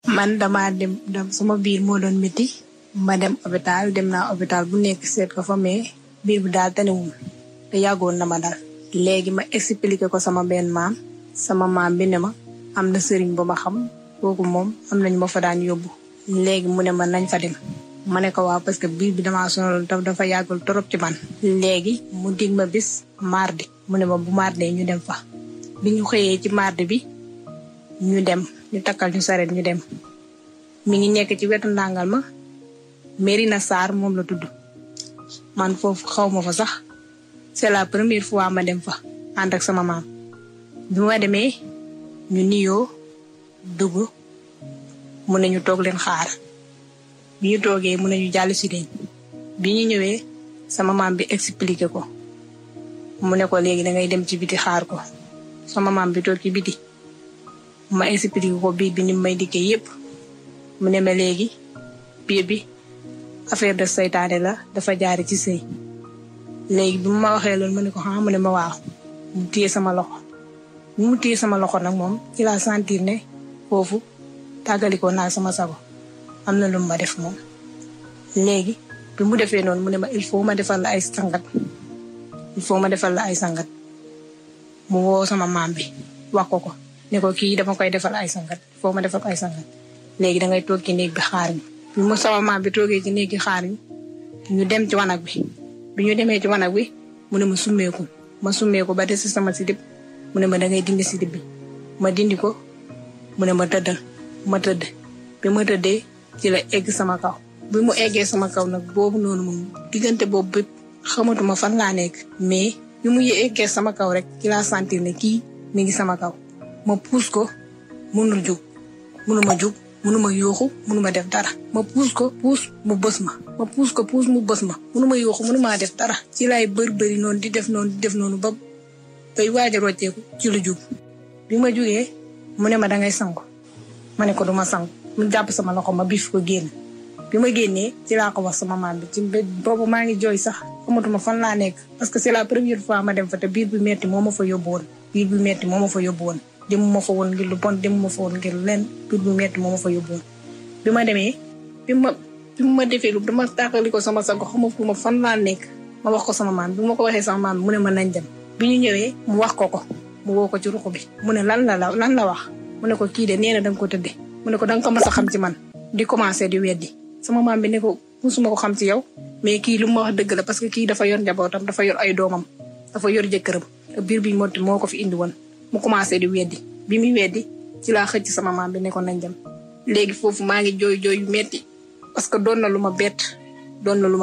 man dama dem sama biir moo doon métti ma dem hôpital dem naa hôpital bu nekk seet ko fa mais biir bi daal tanewul te yàggoon na ma daal. léegi ma expliqué ko sama benn maam sama maam bi ne ma am na sëriñ bu ma xam kooku moom am nañ ma fa daan yóbbu léegi mu ne ma nañ fa dem ma ne ko waaw parce que biir bi damaa sonal dafa yàggul trop ci man. léegi mu dig ma bis mardi mu ne ma bu mardi ñu dem fa bi ñu xëyee ci mardi bi ñu dem ñu takkal ñu saret ñu dem mi ngi nekk ci wetu ndàngal ma Merina Sarr moom la tudd man foofu xaw ma fa sax c'est la première fois ma dem fa ànd ak sama maam bi ma demee ñu niyoo dugg mu ne ñu toog leen xaar bi ñu toogee mu ne ñu jàll si leen bi ñu ñëwee sama maam bi expliqué ko mu ne ko léegi da ngay dem ci biti xaar ko sama maam bi toog ci biti ma expliqué ko biir bi ni may dikkee yépp mu ne ma léegi biir bi affaire de seytaane la dafa jaare ci sëy léegi bi ma waxee loolu ma ne ko xam mu ne ma waaw mu téye sama loxo mu téye sama loxo nag moom ci laa sentir ne foofu tàggalikoo naa sama sago am na lu ma def moom. léegi bi mu defee noonu mu ne ma il faut ma defal la ay sangat il faut ma defal la ay sangat mu woo sama maam bi wax ko ne ko kii dama koy defal ay sangat il faut ma defal ay sangat léegi da ngay toog ci néeg bi xaar ñu. bi mu sama maam bi toogee ci néeg gi xaar ñu dem ci wanag bi ñu demee ci wanag bi mu ne ma summeeku ba des sama sidib mu ne ma da ngay dindi sidib bi ma dindi ko mu ne ma tëddal ma tëdd bi ma tëddee ci la egg sama kaw bi mu eggee sama kaw nag boobu noonu moom diggante boobu bépp xamatuma fan laa nekk mais bi mu eggee sama kaw rek ci laa sentir ne kii mi ngi sama kaw ma puus ko mënul jóg mënuma jóg mënuma yooxu mënuma def dara ma puus ko puus mu bës ma puus ko puus mu bës ma mënuma yooxu mënuma def dara ci lay bëri noonu di def noonu ba bay waaj a rocceeku ci lu jub bi ma jógee mu ne ma dangay sangu ma ne ko duma sangu mu jàpp sama loxo ma bif ko génn bi ma génnee ci laa ko wax sama maam bi ci boobu maa ngi jooy sax xamatuma fan laa nekk parce que c'est la première fois ma dem fa te biir bi metti moo ma fa yóbbu woon demuma fa woon ngir lu bon demuma fa woon ngir leen biir bu metti moo ma fa yóbbu woon bi ma demee bi ma defee lu dama tàqali ko sama sago xamatuma fan laa nekk ma wax ko sama maam bi ma ko waxee sama maam mu ne ma nañ dem bi ñu ñëwee mu wax ko mu woo ko ci ruq bi mu ne lan la wax mu ne ko kii de nee na danga ko tëdde mu ne ko danga ko mas a xam ci man di commencé di weddi sama maam bi ne ko musuma ko xam ci yow mais kii lu ma wax dëgg la parce que kii dafa yor njabootam dafa yor ay doomam dafa yor jëkkëram te biir bi motti moo ko fi indi woon mu commencé di weddi bi muy weddi ci laa xëcc sama maam bi ne ko nañ dem léegi foofu maa ngi jooy yu metti parce que doon na lu ma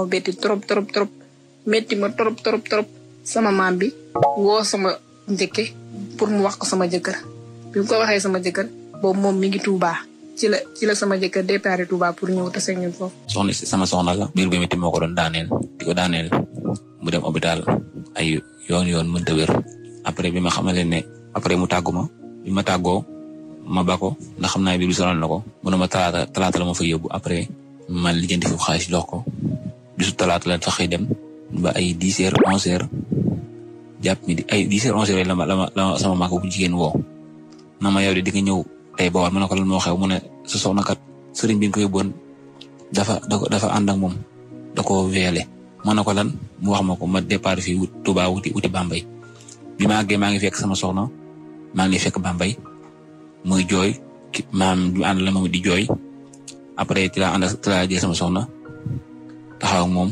betti trop metti ma trop sama maam bi woo sama njëkke pour mu wax ko sama jëkkër bi mu ko waxee sama jëkkër boobu moom mi ngi Touba ci la sama jëkkër déparé Touba pour ñëw tase ñun foofu. sama soxna la biir bi metti moo ko doon daaneel di ko daaneel mu dem hôpital ay yoon mënta wér après bi ma xamale ne après mu tàggu ma bi ma tàggoo ma ba ko ndax xam naa biir bi sonal na ko mu ne ma talaata la ma fa yóbbu après ma lijjanti foofu xaalis jox ko bisu talaata la taxay dem ba ay 10h 11h jàpp mi di ay 10h 11h la ma sama mag bu jigéen woo na ma yow de di nga ñëw tey Bawol ma ne ko lan moo xew mu ne sa soxna kat sëriñ bi nga ko yóbboon dafa ànd ak moom da ko veele ma ne ko lan mu wax ma ko ma départ fii Touba wuti Bambey bi ma àggee maa ngi fekk sama soxna maa ngi fekk Bambey muy jooy maam ñu ànd la moom di jooy après ci laa jël sama soxna taxaw ak moom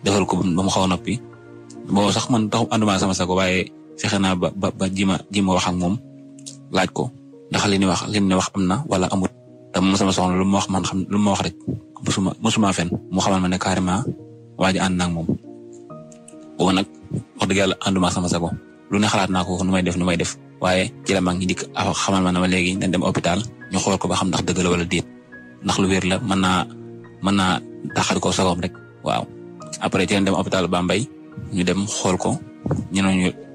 defal ko ba mu xaw a noppi boo sax man taxu ànduma sama sago waaye fexe naa ba jima wax ak moom laaj ko ndax li ni wax am na wala amut te moom sama soxna lu ma wax man xam lu ma wax rek musuma fen mu xamal ma ne carrément waa ji ànd naa ak moom boobu nag wax dëgg yàlla ànduma sama sago lu ne xalaat naa ko nu may def waaye ci la mag ñi dikk xamal ma ne ma léegi dañ dem hôpital ñu xool ko ba xam ndax dëgg la wala déet ndax lu wér la mën naa taxal ko sagoom rek waaw après ci lañ dem hôpital Bambey ñu dem xool ko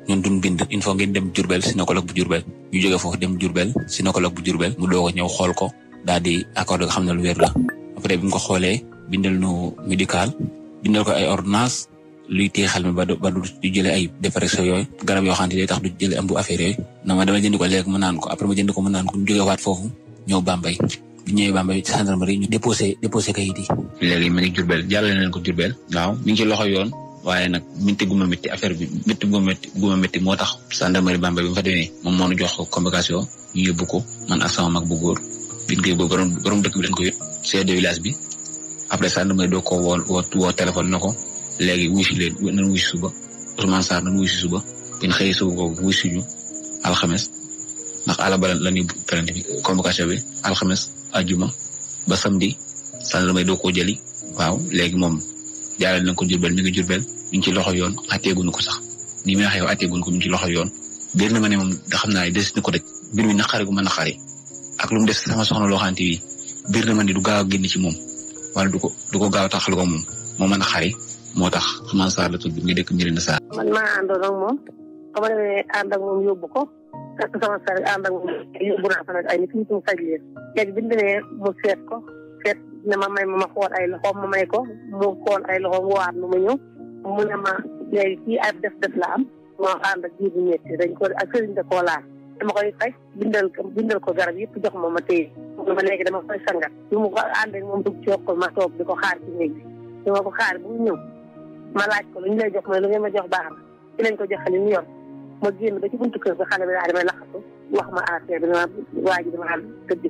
ñun duñ bind il faut ngeen dem Diourbel gynécologue bu Diourbel ñu jógee foofu dem Diourbel gynécologue bu Diourbel mu doog a ñëw xool ko daal di accordé nga xam ne lu wér la après bi mu ko xoolee bindal nu médical bindal ko ay ordonnance luy téye xel mi ba du jëlee ay dépression yooyu garab yoo xam ne day tax du jëlee am bu affaire yooyu na ma dama jënd ko léegi mu naan ko après ma jënd ko mu naan ko ñu jógee waat foofu ñëw Bambey bi ñëwee Bambey gendarmerie ñu déposé kayit yi. léegi mi ngi Diourbel jàllale nañ ko Diourbel. waaw mi ngi ci loxo yoon. waaye nag métti gu ma métti affaire bi métti gu ma métti moo tax gendarmerie Bambey bi mu fa demee moom moo ñu jox ko convocation ñu yóbbu ko man ak sama mag bu góor biñ koy boobu borom dëkk bi dañ ko yóbbu chef de village bi après gendarmerie doo ko woo téléphone na ko léegi wuy si leen nan wuy si suba Ousmane Sarr nan wuy si suba biñ xëyee suba ko wuy si ñu alxames ndax àllarba la ñuy plainte bi convocation bi alxames ajuma ba samedi gendarmerie doo koo jëli waaw léegi moom jaarale nañ ko Diourbel mi ngi Diourbel mi ngi ci loxo yoon atteeguñu ko sax ni may waxee atteeguñu ko mi ngi ci loxo yoon biir na ma ne moom da xam naa ne des na ko rek mbir mi naqari gu ma naqari ak lu mu def sama soxna loo xamante ni biir na ma ne du gaaw a génn ci moom wala du ko gaaw a taxal ko moom moo mën a xari moo tax Ousmane Sarr la tudd mi ngi dëkk Mirina Sarr. man maa àndoon ak moom ba ma demee ànd ak moom yóbbu ko ak sama sar ànd ak moom yóbbu naa fa nag ay nit ñu suñu faj leen léegi bi ñu demee mu seet ko seet ne ma may ma xool ay loxoom ma may ko mu xool ay loxoom waat nu ma ñëw mu ne ma léegi kii ay def la am moo ànd ak jiw bu ñetti dañ ko ak sëriñ da koo laal dama koy faj bindal ko garab yëpp jox ma téye mu ma léegi dama koy sangat bi mu ko ànd ak moom dugg ci ko ma toog di ko xaar ci néeg bi di ma ko xaar bu mu ñëw ma laaj ko lu ñu lay jox mooy lu ngeen ma jox baax na ci lañ ko joxe li ñu yor ma génn ba ci buntu kër bi xale bi daal damay laxatu wax ma affaire bi dama waa ji dama tëdd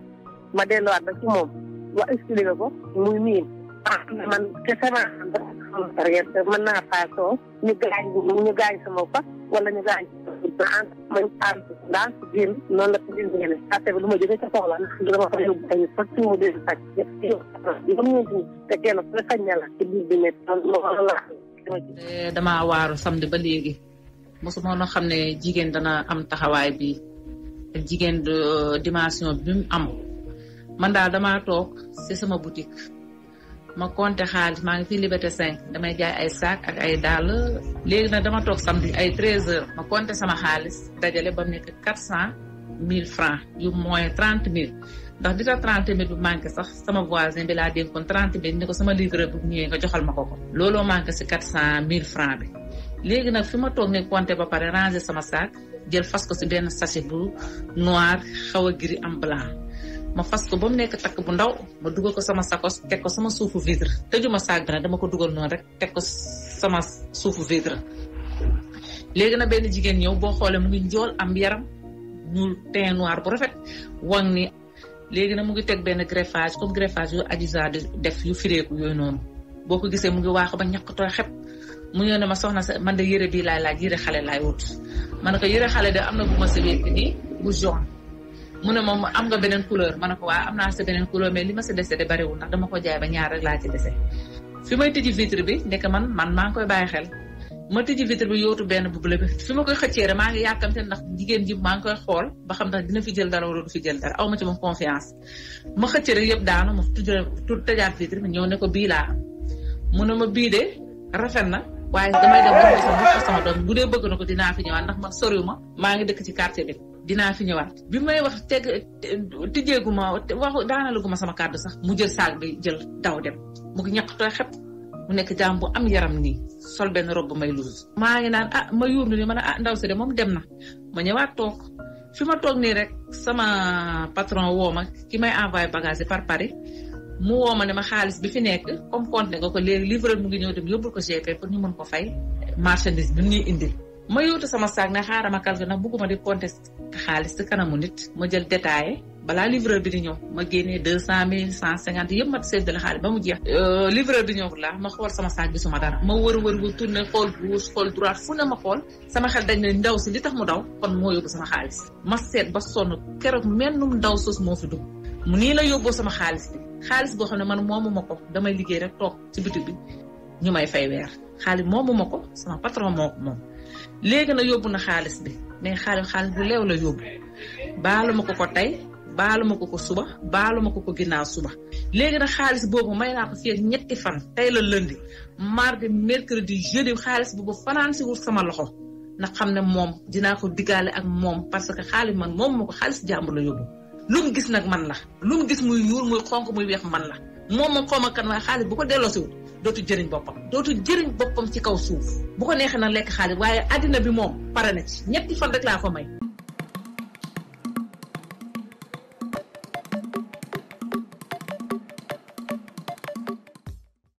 ma delluwaat ba ci moom wax expliqué ko muy miin man kese ma mën naa paasoo ñu gaañ sama fa wala ñu gaañ ma ànd daal génn noonu la ko génne affaire bi lu ma jógee ca soxla dama ko yóbbu tamit fa ci mu dee faj yom ñeenti te kenn ku sañ na la ci biir bi net loolu la damaa waaru samedi ba léegi mosuma noo xam ne jigéen dana am taxawaay bi ak jigéen dimension bi mu am man daal damaa toog ci sama boutique ma compté xaalis maa ngi fi Liberté 5 damay jaay ay sac ak ay dàll léegi nag dama toog samedi ay 13h ma compté sama xaalis dajale ba mu nekk 400.000 francs yu moins 30.000 ndax di tax 30.000 bu manqué sax sama voisin bi laa dénkoon 30.000 ni ko sama livreur bu ñëwee nga joxal ma ko looloo manqué ci 400.000 francs bi léegi nag fi ma toog ne compté ba pare ranger sama sac jël fas ko ci benn sachet bu noir xaw a gris am blanc ma fas ko ba mu nekk takk bu ndaw ma dugal ko sama sakos teg ko sama suufu vitre tëjuma saag bi nag dama ko dugal noonu rek teg ko sama suufu vitre léegi nag benn jigéen ñëw boo xoolee mu ngi njool am yaram ñuul teint noir bu rafet wang ni léegi nag mu ngi teg benn greffage comme greffage yu Adiza di def yu fireeku yooyu noonu boo ko gisee mu ngi waax ba ñàkkatoo xep mu ñëw ne ma soxna sa man de yére bii laay laaj yére xale laay wut ma ne ko yére xale de am na bu ma sa wékk nii bu jaune mu ne moom am nga beneen couleur ma ne ko waa am naa sa beneen couleur mais li ma sa dese de bariwul ndax dama ko jaay ba ñaar rek laa ci dese fi may tijji vitre bi nekk man maa ngi koy bàyyi xel ma tijji vitre bi yootu benn bu bleu bi fi ma koy xëccee rek maa ngi yàkkamte ndax jigéen ji maa ngi koy xool ba xam ndax dina fi jël dara wala du fi jël dara aw ma ci moom confiance ma xëccee rek yëpp daanu ma tëjaat vitre bi ñëw ne ko bii laa am mu ne ma bii de rafet na waaye damay dem ba sama doom bu dee bëgg na ko dinaa fi ñëwaat ndax man soriw ma maa ngi dëkk ci quartier bi dinaa fi ñëwaat bi may wax tijjeegu ma wax daanalagu ma sama kàddu sax mu jël saag bi jël daw dem mu ngi ñaqtooy xep mu nekk jaam bu am yaram nii sol benn robe may luus maa ngi naan ma yuur ni ma ne ndaw si de moom dem na ma ñëwaat toog fi ma toog nii rek sama patron woo ma ki may envoyé bagage par Paris mu woo ma ne ma xaalis bi fi nekk comme compte nga ko léegi livreur mu ngi ñëw dem yóbbul ko GP pour ñu mën ko fay marchandise bi ñuy indil ma yóotu sama saag ne xaaral ma calcul nag bugguma di compter xaalis ci kanamu nit ma jël détaillé balaa livreur bi di ñëw ma génnee 200.000 150 yëpp ma séddale xaalis ba mu jeex. livreur bi ñëw la ma xool sama saag gisuma dara ma wër tourné xool gauche xool droite fu ne ma xool sama xel dañ ne ndaw si li tax mu daw kon moo yóbbu sama xaalis ma seet ba sonn keroog mennum ndaw sos moo fi dugg mu nii la yóbboo sama xaalis bi xaalis boo xam ne man moomu ma ko damay liggéey rek toog ci bitig bi ñu may fay weer xaalis moomu ma ko sama patron moo ko moom. léegi na yóbbu na xaalis bi mais xaalis bu leew la yóbbu baalu ma ko tey baalu ma ko suba baalu ma ko ginnaaw suba léegi nag xaalis boobu may naa ko fii ak ñetti fan tey la lundi mardi mercredi jeudi xaalis boobu fanaan si wut sama loxo na xam ne moom dinaa ko diggaale ak moom parce que xaalis man moom ma ko xaalis jàmbur la yóbbu lu mu gis nag man la lu mu gis muy ñuul muy xonk muy weex man la moom xaw ma kan waaye xaalis bu ko delloosiwul dootu jëriñ boppam ci kaw suuf bu ko neexee na lekk xaalis waaye addina bi moom pare na ci ñetti fan rek laa ko may